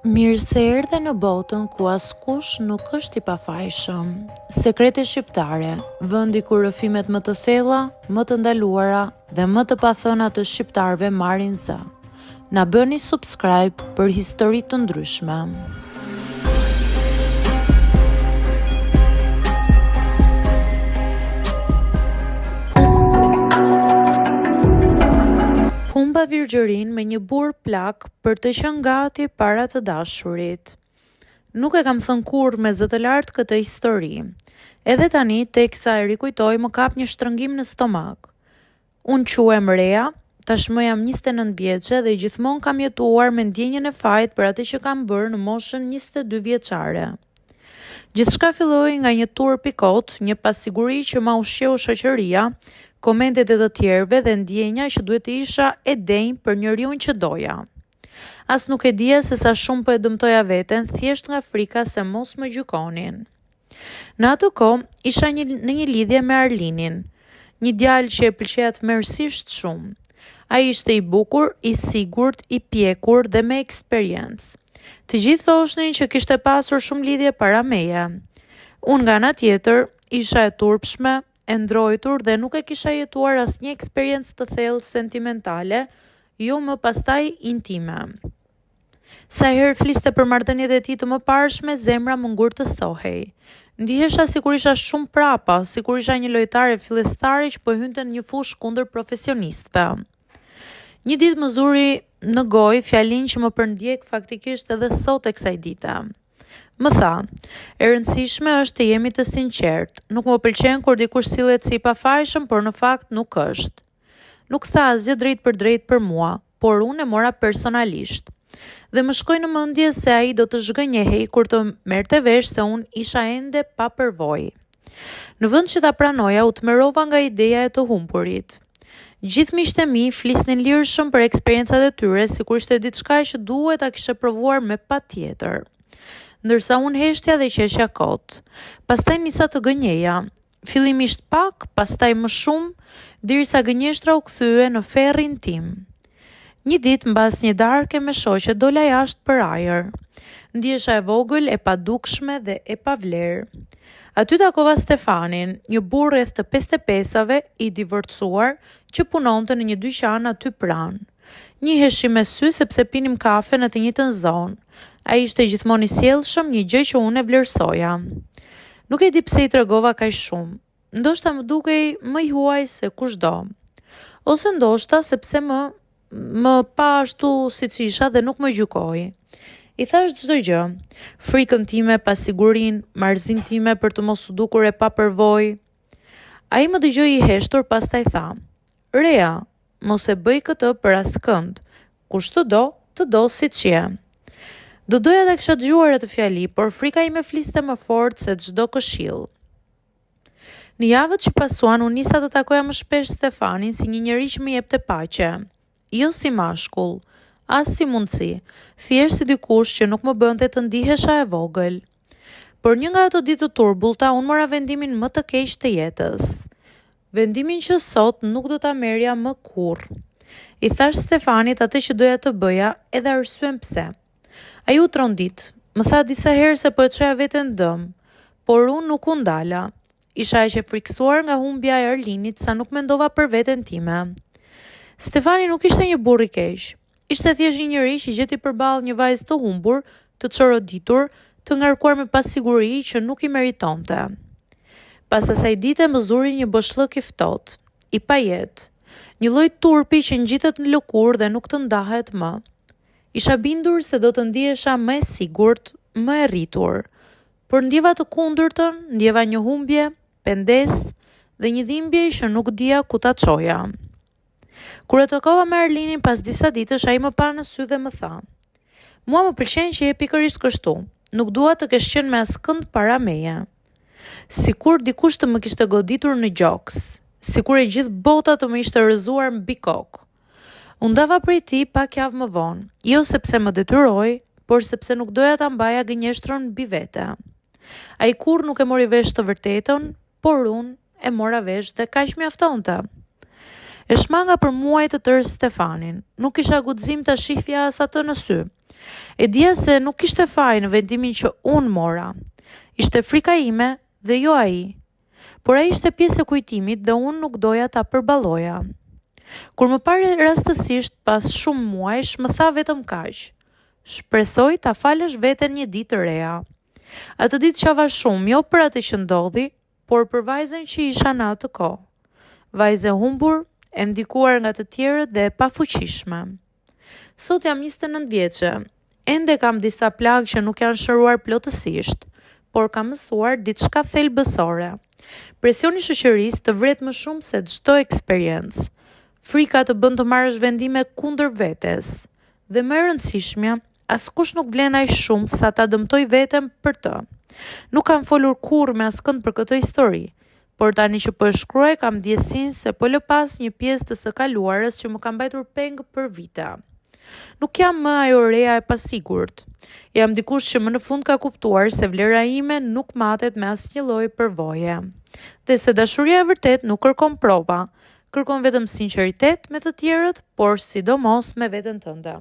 Mirë se erdhe në botën ku askush nuk është i pafajshëm. Sekrete shqiptare, vendi ku rrëfimet më të thella, më të ndaluara dhe më të pathëna të shqiptarëve marrin zë. Na bëni subscribe për histori të ndryshme. Humba virgjërinë me një burrë plak për të qenë gati para të dashurit. Nuk e kam thënë kurrë me zë të lartë këtë histori. Edhe tani, teksa e rikujtoj, më kap një shtrëngim në stomak. Unë quhem Rea, tashmë jam 29 vjeçe dhe gjithmonë kam jetuar me ndjenjën e fajit për atë që kam bërë në moshën 22 vjeçare. Gjithçka filloi nga një turp i kotë, një pasiguri që ma ushqeu shoqëria, komentet e të tjerëve dhe ndjenja që duhet të isha e denjë për njeriun që doja. As nuk e dija se sa shumë po e dëmtoja veten, thjesht nga frika se mos më gjykonin. Në atë kohë, isha një, në një lidhje me Arlinin, një djalë që e pëlqeja tmerrësisht shumë. Ai ishte i bukur, i sigurt, i pjekur dhe me eksperiencë. Të gjithë thoshnin që kishte pasur shumë lidhje para meje. Unë nga ana tjetër, isha e turpshme, e ndrojtur dhe nuk e kisha jetuar asnjë eksperiencë të thellë sentimentale, jo më pastaj intime. Sa herë fliste për marrëdhëniet e tij të mëparshme, zemra më ngurtësohej. Ndihesha sikur isha shumë prapa, sikur isha një lojtare fillestare që po hynte në një fushë kundër profesionistëve. Një ditë më zuri në gojë fjalinë që më përndjek faktikisht edhe sot e kësaj dite. Më tha, e rëndësishme është të jemi të sinqertë. Nuk më pëlqen kur dikush sillet si i pafajshëm, por në fakt nuk është. Nuk tha asgjë drejtpërdrejt për mua, por unë e mora personalisht. Dhe më shkoi në mendje se ai do të zhgënjehej kur të merrte vesh se unë isha ende pa përvojë. Në vend që ta pranoja, u tmerrova nga ideja e të humburit. Gjithë miqtë e mi flisnin lirshëm për eksperiencat e tyre, sikur ishte diçka që duhet ta kishe provuar me patjetër. Ndërsa unë heshtja dhe qeshja kot. Pastaj nisa të gënjeja. Fillimisht pak, pastaj më shumë, derisa gënjeshtra u kthye në ferrin tim. Një ditë mbas një darke me shoqe dola jashtë për ajër. Ndihesha e vogël, e padukshme dhe e pavlerë. Aty takova Stefanin, një burrë rreth të 55-ave, i divorcuar, që punonte në një dyqan aty pranë. Njiheshim me sy sepse pinim kafe në të njëjtën zonë. Ai ishte gjithmonë i sjellshëm, një gjë që unë e vlerësoja. Nuk e di pse i tregova kaq shumë. Ndoshta më dukej më i huaj se kushdo. Ose ndoshta sepse më më pa ashtu siç isha dhe nuk më gjykoi. I thashë çdo gjë. Frikën time, pasigurinë, marrëzinë time për të mos u dukur e papërvojë. Ai më dëgjoi i heshtur, pastaj tha: "Rea, mos e bëj këtë për askënd. Kush të do, të do siç je." Do doja ta kisha dëgjuar atë fjali, por frika ime fliste më fort se çdo këshillë. Në javët që pasuan, unë nisa të takoja më shpesh Stefanin si një njeri që më jepte paqe. Jo si mashkull, as si mundësi, thjesht si dikush që nuk më bënte të ndihesha e vogël. Por një nga ato ditë të turbullta, unë mora vendimin më të keq të jetës. Vendimin që sot nuk do ta merrja më kurrë. I thashë Stefanit atë që doja të bëja edhe arsyen pse. Ai u trondit, më tha disa herë se po e çoja veten dëm, por unë nuk u ndala. Isha aq e frikësuar nga humbja e Arlinit sa nuk mendova për veten time. Stefani nuk ishte një burrë i keq. Ishte thjesht një njeri që gjeti përballë një vajzë të humbur, të çoroditur, të ngarkuar me pasiguri që nuk i meritonte. Pas asaj dite më zuri një boshllëk i ftohtë, i pajetë, një lloj turpi që ngjitet në lëkurë dhe nuk të ndahet më. Isha bindur se do të ndihesha më e sigurt, më e rritur. Por ndjeva të kundërtën, ndjeva një humbje, pendesë dhe një dhimbje që nuk dija ku ta çoja. Kur u takova me Arlinin pas disa ditësh, ai më pa në sy dhe më tha: "Mua më pëlqen që je pikërisht kështu. Nuk dua të kesh qenë me askënd para meje." Sikur dikush të më kishte goditur në gjoks, sikur e gjithë bota të më ishte rrëzuar mbi kokë. U ndava prej tij pak javë më vonë, jo sepse më detyroi, por sepse nuk doja ta mbaja gënjeshtrën mbi vete. Ai kurrë nuk e mori vesh të vërtetën, por unë e mora vesh dhe kaq mjaftonte. E shmanga për muaj të tërë Stefanin. Nuk kisha guxim ta shihja as atë në sy. E dija se nuk kishte faj në vendimin që unë mora. Ishte frika ime dhe jo ai. Por ai ishte pjesë e kujtimit dhe unë nuk doja ta përballoja. Kur më pa rastësisht pas shumë muajsh, më tha vetëm kaq. Shpresoj ta falësh veten një ditë Rea. Atë ditë qava shumë, jo për atë që ndodhi, por për vajzën që isha në atë kohë. Vajzë e humbur, e ndikuar nga të tjerët dhe e pafuqishme. Sot jam 29 vjeçe. Ende kam disa plagë që nuk janë shëruar plotësisht, por kam mësuar diçka thelbësore. Presioni i shoqërisë të vret më shumë se çdo eksperiencë. Frika të bën të marrësh vendime kundër vetes. Dhe më e rëndësishmja, askush nuk vlen aq shumë sa ta dëmtojë veten për të. Nuk kam folur kurrë me askënd për këtë histori, por tani që po e shkruaj kam ndjesinë se po lë pas një pjesë të së kaluarës që më ka mbajtur peng për vite. Nuk jam më ajo Rea e pasigurt. Jam dikush që më në fund ka kuptuar se vlera ime nuk matet me asnjë lloj përvoje. Dhe se dashuria e vërtetë nuk kërkon prova, kërkon vetëm sinqeritet me të tjerët, por sidomos me veten tënde.